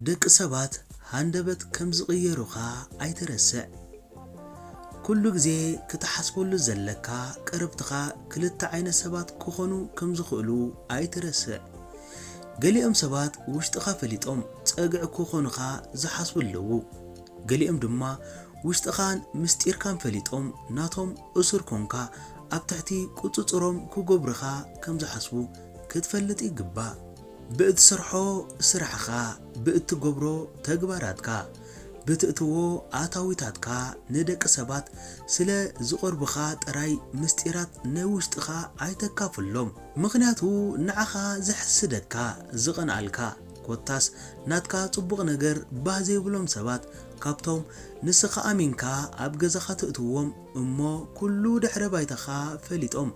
ደቂ ሰባት ሃንደበት ከም ዝቕየሩኻ ኣይትረስዕ። ኩሉ ግዜ ክትሓስበሉ ዘለካ፣ ቀረብትኻ ክልተ ዓይነት ሰባት ክኾኑ ከም ዝኽእሉ ኣይትረስዕ። ገሊኦም ሰባት ውሽጥኻ ፈሊጦም ጸግዒ ክኾኑኻ ዝሓስቡ ኣለዉ። ገሊኦም ድማ ውሽጥኻን ምስጢርካን ፈሊጦም ናቶም እሱር ኮንካ ኣብ ትሕቲ ቁጽጽሮም ክገብሩኻ ከም ዝሓስቡ ክትፈልጥ ይግባእ። ብእትሰርሖ ስራሕኻ፣ ብእትገብሮ ተግባራትካ፣ ብትእትዎ ኣታዊታትካ ንደቂ ሰባት ስለ ዝቐርቡኻ ጥራይ ምስጢራት ናይ ውሽጥኻ ኣይተካፍሎም። ምኽንያቱ ንዓኻ ዝሕስደካ፣ ዝቐንኣልካ፣ ኮታስ ናትካ ጽቡቕ ነገር ባህ ዘይብሎም ሰባት ካብቶም ንስኻ ኣሚንካ ኣብ ገዛኻ ተእትዎም እሞ ኩሉ ድሕረ ባይታኻ ፈሊጦም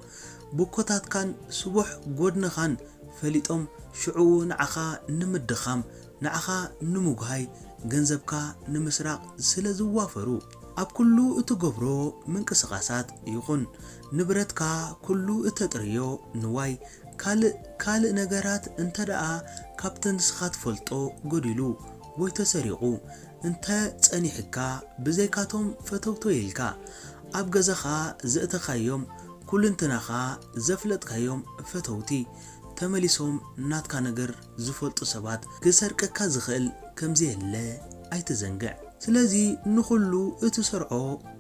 ብኮታትካን ስቡሕ ጎድንኻን ፈሊጦም ሽዑ ንዓኻ ንምድኻም፣ ንዓኻ ንምጉሃይ፣ ገንዘብካ ንምስራቕ ስለ ዝዋፈሩ፣ ኣብ ኩሉ እትገብሮ ምንቅስቓሳት ይኹን ንብረትካ ኩሉ እተጥርዮ ንዋይ ካልእ ካልእ ነገራት እንተ ደኣ ካብቲ ንስኻ ትፈልጦ ጎዲሉ ወይ ተሰሪቑ እንተ ጸኒሕካ ብዘይካቶም ፈተውቶ ኢልካ ኣብ ገዛኻ ዘእተኻዮም ኩልንትናኻ ዘፍለጥካዮም ፈተውቲ ተመሊሶም ናትካ ነገር ዝፈልጡ ሰባት ክሰርቀካ ዝኽእል ከም ዘየለ ኣይትዘንግዕ። ስለዚ ንኹሉ እትሰርዖ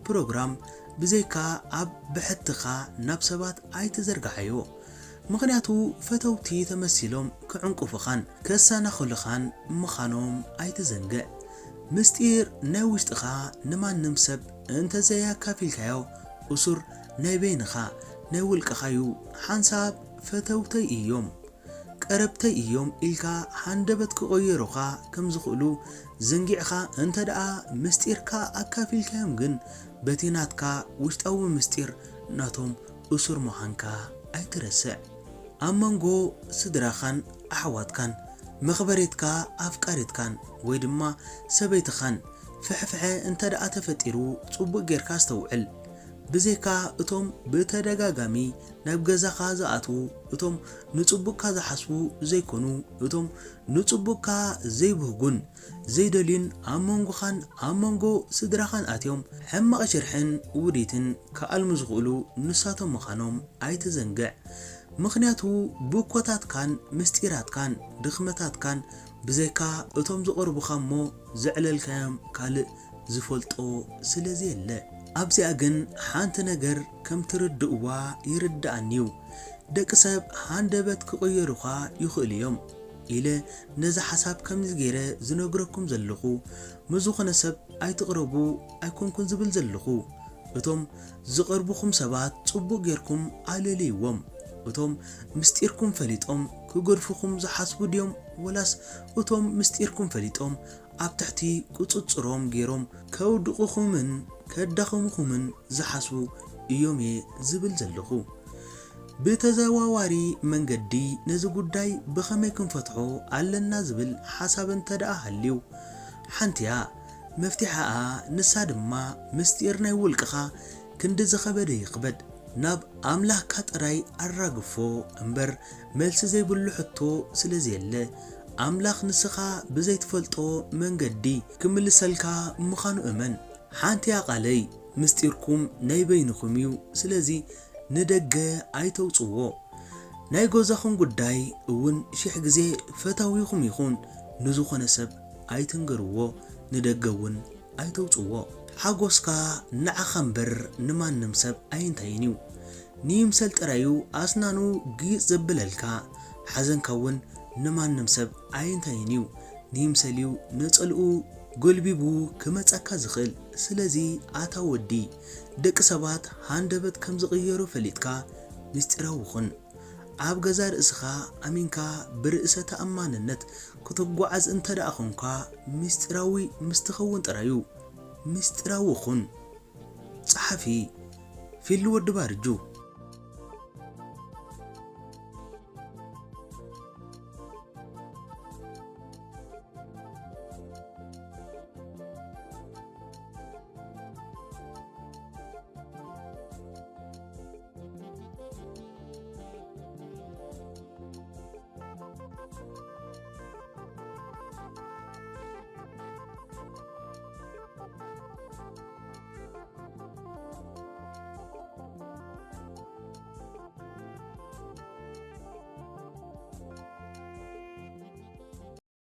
ፕሮግራም ብዘይካ ኣብ ብሕትኻ ናብ ሰባት ኣይትዘርግሓዮ። ምኽንያቱ ፈተውቲ ተመሲሎም ክዕንቁፉኻን ከሰናኽሉኻን ምዃኖም ኣይትዘንግዕ። ምስጢር ናይ ውሽጥኻ ንማንም ሰብ እንተዘይኣካፊልካዮ እሱር ናይ በይንኻ ናይ ውልቅኻዩ። ሓንሳብ ፈተውተይ እዮም ቀረብተይ እዮም ኢልካ ሃንደበት ክቕየሩኻ ከም ዝኽእሉ ዘንጊዕኻ እንተ ደኣ ምስጢርካ ኣካፊልካዮም ግን በቲ ናትካ ውሽጣዊ ምስጢር ናቶም እሱር ምዃንካ ኣይትረስዕ። ኣብ መንጎ ስድራኻን ኣሕዋትካን መኽበሬትካ ኣፍቃሪትካን ወይ ድማ ሰበይትኻን ፍሕፍሐ እንተ ደኣ ተፈጢሩ ጽቡቕ ጌርካ ኣስተውዕል። ብዘይካ እቶም ብተደጋጋሚ ናብ ገዛኻ ዝኣትዉ፣ እቶም ንጽቡቕካ ዝሓስቡ ዘይኮኑ፣ እቶም ንጽቡቕካ ዘይብህጉን ዘይደልዩን ኣብ መንጎኻን ኣብ መንጎ ስድራኻን ኣትዮም ሕማቕ ሽርሕን ውዲትን ክኣልሙ ዝኽእሉ ንሳቶም ምዃኖም ኣይትዘንግዕ። ምኽንያቱ ብኮታትካን ምስጢራትካን ድኽመታትካን ብዘይካ እቶም ዝቐርቡኻ እሞ ዘዕለልካዮም ካልእ ዝፈልጦ ስለ ዘየለ። ኣብዚኣ ግን ሓንቲ ነገር ከም ትርድእዋ ይርድኣኒ እዩ። ደቂ ሰብ ሃንደበት ክቕየሩኻ ይኽእሉ እዮም ኢለ ነዚ ሓሳብ ከምዚ ገይረ ዝነግረኩም ዘለኹ፣ ምስ ዝኾነ ሰብ ኣይትቕረቡ ኣይኮንኩን ዝብል ዘለኹ። እቶም ዝቐርቡኹም ሰባት ጽቡቕ ጌርኩም ኣለልይዎም። እቶም ምስጢርኩም ፈሊጦም ክገድፉኹም ዝሓስቡ ድዮም? ወላስ እቶም ምስጢርኩም ፈሊጦም ኣብ ትሕቲ ቁጽጽሮም ገይሮም ከውድቑኹምን ከዳኽሙኹምን ዝሓስቡ እዮም እየ ዝብል ዘለኹ። ብተዘዋዋሪ መንገዲ ነዚ ጉዳይ ብኸመይ ክንፈትሖ ኣለና ዝብል ሓሳብ እንተ ደኣ ሃልዩ፣ ሓንቲ እያ መፍትሒኣ፣ ንሳ ድማ ምስጢር ናይ ውልቅኻ ክንዲ ዝኸበደ ይኽበድ፣ ናብ ኣምላኽካ ጥራይ ኣራግፎ እምበር፣ መልሲ ዘይብሉ ሕቶ ስለ ዘየለ፣ ኣምላኽ ንስኻ ብዘይትፈልጦ መንገዲ ክምልሰልካ ምዃኑ እመን። ሓንቲ እያ ቃለይ፣ ምስጢርኩም ናይ በይንኹም እዩ፣ ስለዚ ንደገ ኣይተውጽዎ። ናይ ገዛኹም ጉዳይ እውን ሽሕ ግዜ ፈታዊኹም ይኹን ንዝኾነ ሰብ ኣይትንገርዎ፣ ንደገ እውን ኣይተውጽዎ። ሓጎስካ ንዓኻ እምበር ንማንም ሰብ ኣይንታይን እዩ። ንይምሰል ጥራዩ ኣስናኑ ግይጽ ዘብለልካ፣ ሓዘንካ እውን ንማንም ሰብ ኣይንታይን እዩ። ንይምሰል እዩ ነጸልኡ ጎልቢቡ ክመጸካ ዝኽእል። ስለዚ ኣታ ወዲ፣ ደቂ ሰባት ሃንደበት ከም ዝቕየሩ ፈሊጥካ ምስጢራዊ ኩን። ኣብ ገዛ ርእስኻ ኣሚንካ ብርእሰ ተኣማንነት ክትጓዓዝ እንተ ደኣ ኾንካ ምስጢራዊ ምስ ትኸውን ጥራዩ። ምስጢራዊ ኩን። ጸሓፊ ፊሉ ወዲ ባርጁ።